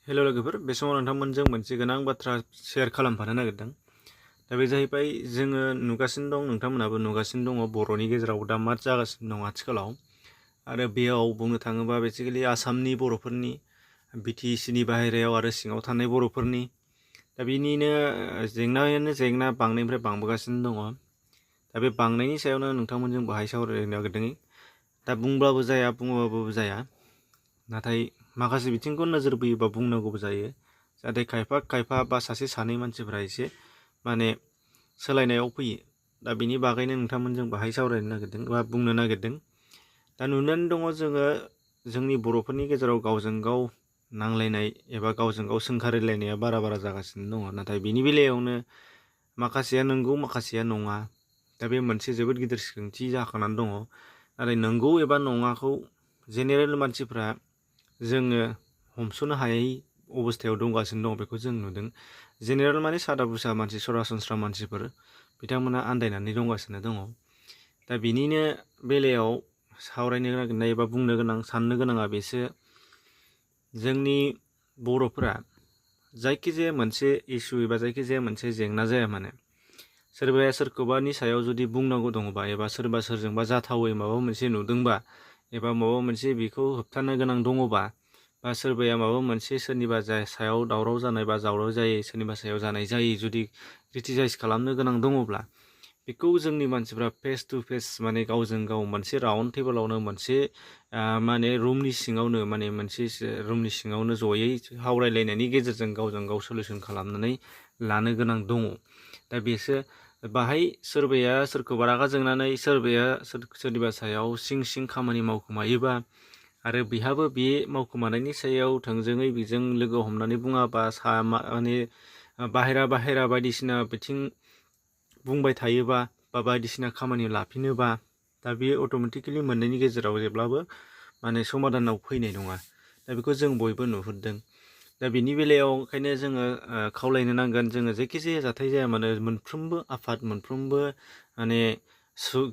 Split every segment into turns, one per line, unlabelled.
हेल' लोगोफोर, बे समाव नोंथांमोनजों मोनसे गोनां बाथ्रा शेयार खालामफानो नागिरदों। दा बे जाहैबाय जोङो नुगासिनो दं, नोंथांमोनाबो नुगासिनो दङ, बर'नि गेजेराव दा मा जागासिनो दं आथिखालाव। आरो बेयाव बुंनो थाङोबा बेसिकेलि आसामनि बर'फोरनि, BTCनि बाहेरायाव आरो सिङाव थानाय बर'फोरनि, दा बिनिनो जेंनायानो जेंना बांनायनिफ्राय बांबोगासिनो दङ। दा बे बांनायनि सायावनो नोंथांमोनजों बाहाय सावरायनो नागिरदों। दा बुंब्लाबो जाया, बुङाबाबो जाया, नाथाय माखासे बिथिंखौ नोजोर बोयोबा बुंनांगौबो जायो, जाहाथे खायफा बा सासे सानै मानसिफ्रा एसे माने सोलायनायाव फैयो। दा बिनि बागैनो नोंथांमोनजों बाहाय सावरायनो नागिरदों बा बुंनो नागिरदों। दा नुनानै दङ जोङो जोंनि बर'फोरनि गेजेराव गावजों गाव नांलायनाय एबा गावजों गाव सोंखारिलायनाया बारा जागासिनो दङ। नाथाय बिनि बेलायावनो माखासेया नंगौ, माखासेया नङा। दा बे मोनसे जोबोद गिदिर सोंथि जाखांनानै दङ। नाथाय नंगौ एबा नङाखौ जेनेरेल मानसिफ्रा जोङो हमस'नो हायै अबस्थायाव दंगासिनो दं, बेखौ जों नुदों। जेनेरेल माने सादा बुसा मानसि, सरासनस्रा मानसिफोर, बिथांमोना आन्दायनानै दंगासिनो दङ। दा बिनिनो बेलायाव सावरायनो नागिरनाय एबा बुंनो गोनां, साननो गोनाङा बेसो, जोंनि बर'फोरा जायखिजाया मोनसे इस्यु एबा जायखिजाया मोनसे जेंना जाया मानो, सोरबाया सोरखौबानि सायाव जुदि बुंनांगौ दङबा एबा सोरबा सोरजोंबा जाथावै माबा मोनसे नुदोंबा एबा माबा मोनसे बेखौ होबथानो गोनां दङबा, बा सोरबाया माबा मोनसे सोरनिबा सायाव दावराव जानाय बा दावराव जायै, सोरनिबा सायाव जानाय जायै जुदि क्रिटिसाइज खालामनो गोनां दङब्ला, बेखौ जोंनि मानसिफ्रा फेस टु फेस माने गावजों गाव मोनसे राउन्ड टेबोलावनो, मोनसे माने रुमनि सिङावनो, माने मोनसे रुमनि सिङावनो जयै सावरायलायनायनि गेजेरजों गावजों गाव सलिउसन खालामनानै लानो गोनां दङ। दा बेसो बाहाय सोरबाया सोरखौबा रागा जोंनानै सोरबाया सोरनिबा सायाव सिं खामानि मावखोमायोबा, आरो बेहाबो बे मावखोमानायनि सायाव थोंजोङै बेजों लोगो हमनानै बुङाबा, माने बाहेरा बायदिसिना बिथिं बुंबाय थायोबा बा बायदिसिना खामानि लाफिनोबा, दा बेयो अट'मेटिकेलि मोननैनि गेजेराव जेब्लाबो माने समाधानाव फैनाय नङा। दा बेखौ जों बयबो नुहुरदों। दा बिनि बेलायाव ओंखायनो जोङो खावलायनो नांगोन, जोङो जायखिजाया जाथाय जाया मानो मोनफ्रोमबो आफाद, मोनफ्रोमबो माने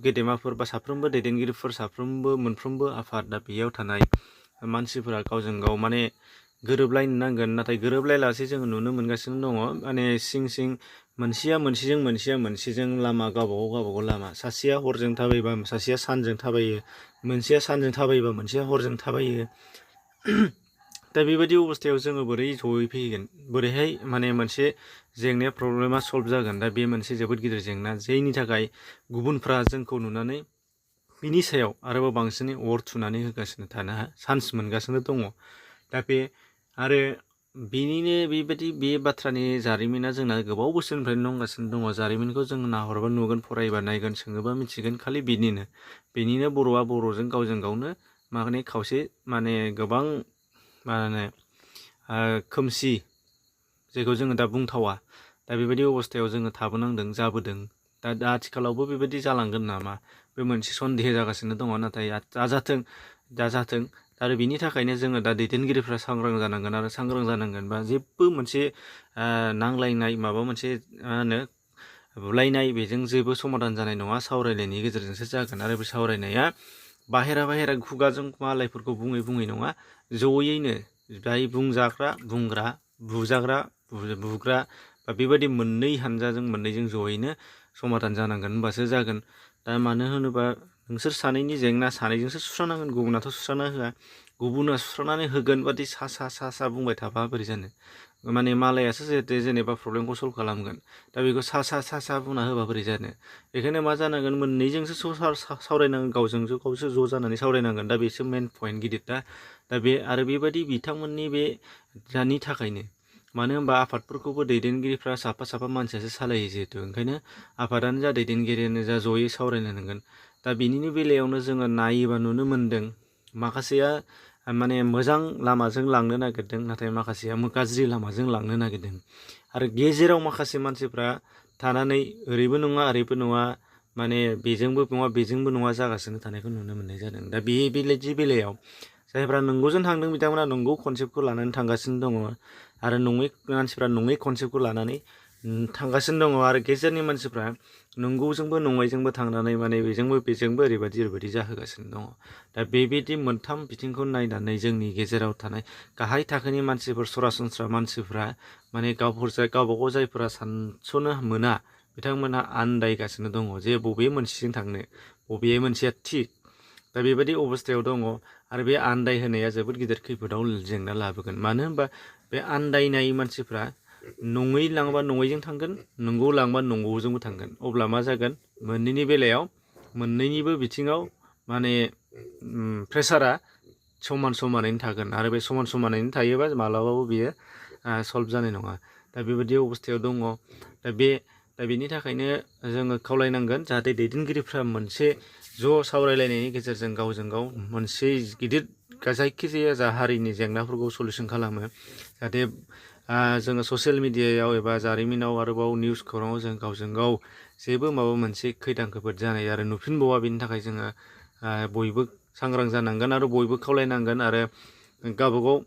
गेदेमाफोर बा साफ्रोमबो दैदेनगिरिफोर, मोनफ्रोमबो आफाद, दा बेयाव थानाय मानसिफोरा गावजों गाव माने गोरोबलायनो नांगोन। नाथाय गोरोबलायलासे जोङो नुनो मोनगासिनो दङ, माने सिं मोनसेया मोनसेजों लामा गावबागाव लामा, सासेया हरजों थाबायबा सासेया सानजों थाबायो, मोनसेया सानजों थाबायबा मोनसेया हरजों थाबायो। दा बेबायदि अबस्थायाव जोङो बोरै जयै फैगोन, बोरैहाय माने मोनसे जेंनाया, प्रब्लेमा सल्भ जागोन? दा बे मोनसे जोबोद गिदिर जेंना, जायनि थाखाय गुबुनफ्रा जोंखौ नुनानै बिनि सायाव आरोबाव बांसिनै अर थुनानै होगासिनो थानो चान्स मोनगासिनो दङ। दा बे आरो बेनिनो बे बाथ्रानि जारिमिना जोंना गोबाव बोसोरनिफ्रायनो दंगासिनो दङ। जारिमिनखौ जों नाहरबा नुगोन, फरायबा नायगोन, सोङोबा मिथिगोन। खालि बेनिनो बर'आ बर'जों गावजों गावनो माने खावसे माने गोबां माने खोमसि, जेखौ जोङो दा बुंथावा, दा बेबायदि अबस्थायाव जोङो थाबोनांदों, जाबोदों। दा आथिखालावबो बेबायदि जालांगोन नामा, बे मोनसे सन्देह जागासिनो दङ। नाथाय दाजाथों। आरो बिनि थाखायनो जोङो दा दैदेनगिरिफ्रा सांग्रां जानांगोन, आरो सांग्रां जानांगोन बा जेबो मोनसे नांलायनाय, माबा मोनसे मा होनो बुलायनाय, बेजों जेबो समाधान जानाय नङा, सावरायनायनि गेजेरजोंसो जागोन। आरो बे सावरायनाया बाहेरा खुगाजों मालायफोरखौ बुङै नङा, जयैनो जाय बुंजाग्रा, बुंग्रा, बुजाग्रा, बुग्रा, बा बेबायदि मोननै हानजाजों, मोननैजों जयैनो समाधान जानांगोन, होनबासो जागोन। दा मानो होनोबा नोंसोर सानैनि जेंना सानैजोंसो सुस्रांनांगोन, गुबुनाथ' सुस्रांना होआ। गुबुना सुस्रांनानै होगोन बादि सा बुंबाय थाबा बोरै जानो? माने मालायासो जेनेबा प्रब्लेमखौ सल्भ खालामगोन, दा बेखौ सा बुंना होबा बोरै जानो? बेखायनो मा जानांगोन, मोननैजोंसो सावरायनांगोन, गावजों गावसो ज' जानानै सावरायनांगोन। दा बेसो मेन पइन्ट गिदिर। दा बे आरो बेबायदि बिथांमोननि बे दानि थाखायनो, मानो होनबा आफादफोरखौबो दैदेनगिरिफ्रा साफा मानसियासो सालायो जिहेतु, ओंखायनो आफादानो जा दैदेनगिरियानो जा जयै सावरायलायनांगोन। दा बिनिनो बेलायावनो जोङो नायोबा नुनो मोनदों, माखासेया माने मोजां लामाजों लांनो नागिरदों, नाथाय माखासेया गाज्रि लामाजों लांनो नागिरदों। आरो गेजेराव माखासे मानसिफ्रा थानानै ओरैबो नङा ओरैबो नङा, माने बेजोंबो नङा बेजोंबो नङा जागासिनो थानायखौ नुनो मोननाय जादों। दा बे बेलायाव जायफ्रा नंगौजों थांदों, बिथांमोना नंगौ कनसेप्टखौ लानानै थांगासिनो दङ, आरो नङै मानसिफ्रा नङै कनसेप्टखौ लानानै थांगासिनो दङ आरो गेजेरनि मानसिफ्रा नंगौजोंबो नङैजोंबो थांनानै माने बेजोंबो ओरैबायदि जाहोगासिनो दङ। दा बेबायदि मोनथाम बिथिंखौ नायनानै जोंनि गेजेराव थानाय गाहाय थाखोनि मानसिफोर सरासनस्रा मानसिफ्रा माने गावबागाव जायफोरा सानस'नो मोना बिथांमोनहा आन्दायगासिनो दङ जे बबे मोनसेजों थांनो, बबे मोनसेया थिग। दा बेबायदि अबस्थायाव दङ आरो बे आन्दायहोनाया जोबोद गिदिर खैफोदाव जेंना लाबोगोन। मानो होनबा बे आन्दायनाय मानसिफ्रा नङै लांबा नङैजों थांगोन, नंगौ लांबा नंगौजोंबो थांगोन। अब्ला मा जागोन, मोननैनि बेलायाव मोननैनिबो बिथिङाव माने प्रेसारा समान समानैनो थागोन आरो बे समान समानैनो थायोबा मालाबाबो बियो सल्भ जानाय नङा। दा बेबायदि अबस्थायाव दङ। दा बेनि थाखायनो जोङो खावलायनांगोन जाहाथे दैदेनगिरिफ्रा मोनसे ज' सावरायलायनायनि गेजेरजों गावजों गाव मोनसे गिदिर जायखिजाया जा हारिनि जेंनाफोरखौ सलिउसन खालामो। जाहाथे जोङो ससियेल मिडियायाव एबा जारिमिनाव आरोबाव निउस खौराङाव जों गावजों गाव जेबो माबा मोनसे खैदां खैफोद जानाय आरो नुफिनबावा। बेनि थाखाय जोङो बयबो सांग्रां जानांगोन आरो बयबो खावलायनांगोन आरो गावबागाव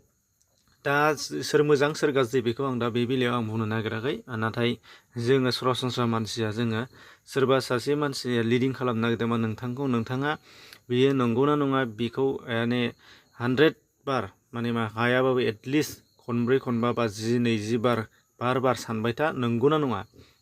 दा सोर मोजां सोर गाज्रि बेखौ आं दा बे बेलायाव आं बुंनो नागिराखै। नाथाय जोङो सरासनस्रा मानसिया जोङो सोरबा सासे मानसिया लिडिं खालामनो नागिरदोंबा नोंथाङा बेयो नंगौना नङा बेखौ माने 100 बार माने हायाबाबो एटलिस्ट खनब्रै खनबा बा 20-20 बार सानबाय था, नंगौना नङा,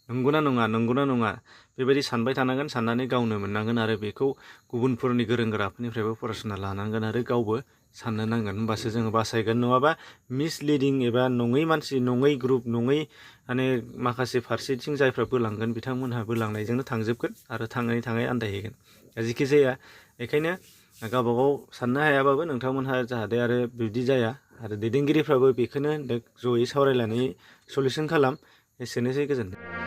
नंगौना नङा, नंगौना नङा बेबायदि सानबाय थानांगोन। साननानै गावनो मोननांगोन आरो बेखौ गुबुनफोरनि गोरों गोराफोरनिफ्रायबो फरायसंना लानांगोन आरो गावबो साननो नांगोन। होमबासो जोङो बासायगोन। नङाबा मिसलिडिं एबा नङै मानसि, नङै ग्रुप, नङै माने माखासे फारसेथिं जायफ्रा बोलांगोन बिथांमोनहा बोलांनायजोंनो थांजोबगोन आरो थाङै आन्दायहैगोन। जेखि जाया बेखायनो गावबागाव साननो हायाबाबो नोंथांमोनहा जाहाथे आरो बिदि जाया आरो दैदेनगिरिफ्राबो बेखौनो जयै सावरायलायनानै सलिउसन खालाम। एसेनोसै, गोजोन्थों।